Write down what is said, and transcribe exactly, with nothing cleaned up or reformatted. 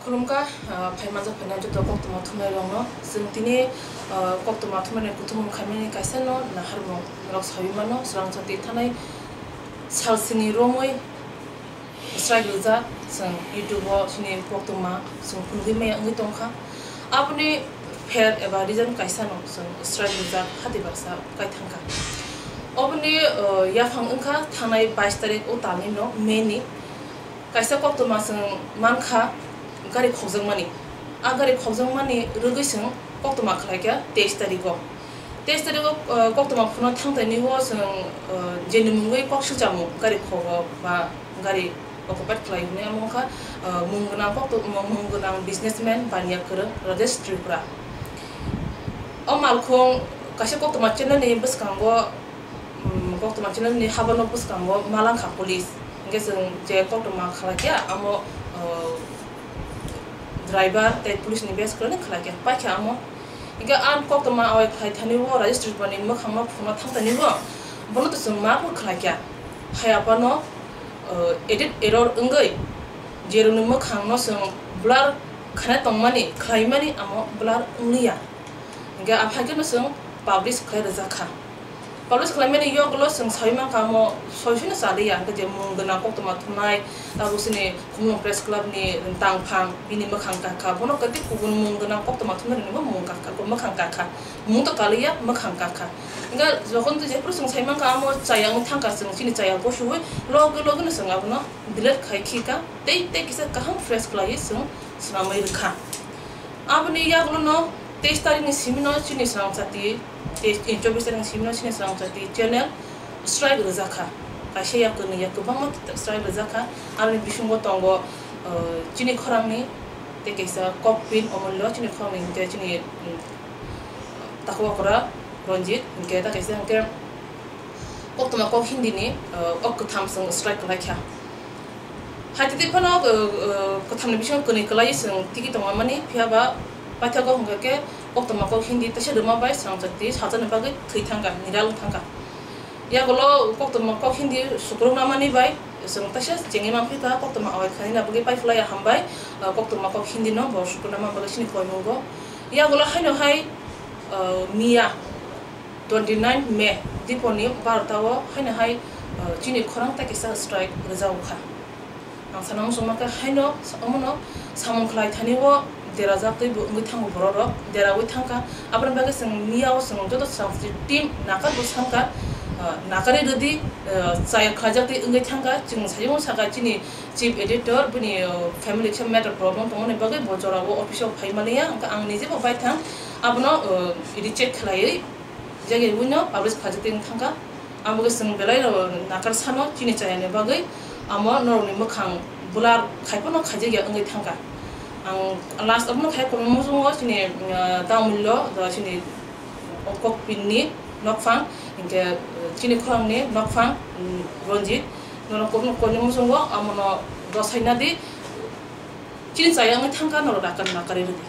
Khulumkha, ah, phaimanjak phainai joto koktwma thumnairokno. Chwng tini, ah, koktwma thumnairokni kuthumung khaimani kaisano naharmung norok saui mano, Swrangchati thanai salsini romwi strike rijak, chwng YouTube-o chini koktwma chwng phunugwi maya wngwi tongkha. Aboni pher eba reason kaisano chwng strike rijak hati baksa kai thangkha. Oboni, ah, yaphang wngkha thanai bais tarik o talni no May ni. Kaisa koktwma chwng mankha gari khokjakmani. A gari khokjakmani rwgwi chwng koktwma khlaikha teis tarikgo. Teis tarikgo, uh, koktwma phunukna thangtaini o chwng, uh, jeni mungwi kok swchamung gari khogo ba gari occupied khlai hwnwi amo wngkha, uh, mung gwnang koktw-, mung gwnang businessman Baniya Kwrwng Rajesh Tripura. O malkhung kaisa koktwma channel ni bwskango, um, koktwma channel ni habano bwskango malangkha police. Hwnkhe chwng je koktwma khlaikha amo, uh, driver tei police ni base kwrwini khlaikha, paikha amo. Hwnkhe ang koktwma awai khlai thani o Rajesh Tripura ni mwkhangno phunukna thangtaini o bono to chwng ma khlaikha. Hai aphano, uh, edit error wngwi jerokni mwkhangno chwng blur khaina tongmani, khlaimani amo blur wngliya. Hwnkhe aphaikhe no chwng publish khlai rwjakha. Publish khlaimani yagulo chwng saui mankha amo soisino chaliya, hwnkhe je mung gwnang koktwma thumnai, tabuk chini Khumulwng Press Club ni tangphang bini mwkhang kakha, bono kwtwi kubun mung gwnang koktwma thumnai rwnwi bo mung kakha, mwkhang kakha, mung to kaliya mwkhang kakha. Hwnkhe jokhon twi jephuru chwng sai mankha amo chaya wng thangkha, chwng chini chaya bosuwi loge loge no chwng abono delete khai khika, tei tei kisa kaham fresh khlaiwi chwng swnamwi rwkha. Aboni yagulono teis tarikni simino chini Swrangchati, teis, eh, chobbish tarikni simino chini Swrangchati channel strike rwjakha. Kaisa ya kwnwi ya kwbangma strike rwjakha. Aboni bisingo tongo, eh, chini khorangni tei kaisa Kokpin Omullo, chini khorangni hwnkhe chini, mm, Takhuk Okra Ranjit, hwnkhe ta kaisa hwnkhe koktwma kok Hindi ni, uh, o kwtham chwng strike kwlai kha. Hai twi twi phano, uh, uh, kwtham ni bisingo kwnwi kwlai chwng tigi tongmani, phiya ba paithago hwnkha khe koktwma kok Hindi teisa rwma bai Swrangchati sajani bagwi thwi thangkha, niral thangkha. Yagulo koktwma kok Hindi sukruk namani bai chwng teisa chengwi manphi kha, koktwma awai khaina bagwi pai phlai ya hambai, uh, koktwma kok Hindi no bo sukruk nama bagwi chini koimungo. Yagulo haino hai, uh, miya twenty nine May diponi barota o haino hai, uh, chini khorang tai kisa strike rwjak kha. Ang sana muchungma khe haino sa-, omono samung khlai thani o derajak tei bo wngwi thango borok rok, deraui thangkha. Aboni bagwi chwng miya o chwng joto chwng team nakar bo sankha, uh, nakari rwdi, uh, chaya khlaijak tei wngwi thangkha. Chwng saimung saka chini chief editor bini, uh, family kisa matter problem tongmani bagwi bo jora o office o phai maliya, hwnkhe ang nije bo bai thang abono, uh, idi check khlaiwi. Jagirwino publish khaijak twi wng thangkha. Abo khe chwng belai rok nakar sano chini chayani bagwi amo norokni mwkhang blur khai phano khaijak ya wngwi thangkha. Ang last abono khai kono muchungo chini, ah, Tamullo, ah, chini Kokpinni nokphang, hinkhe, ah, chini khorangni nokphang, um, Ranjit, norok kono kono muchungo amono dosai nadi. Chini chaya wngwi thangkha norok nakar nakari rwdi.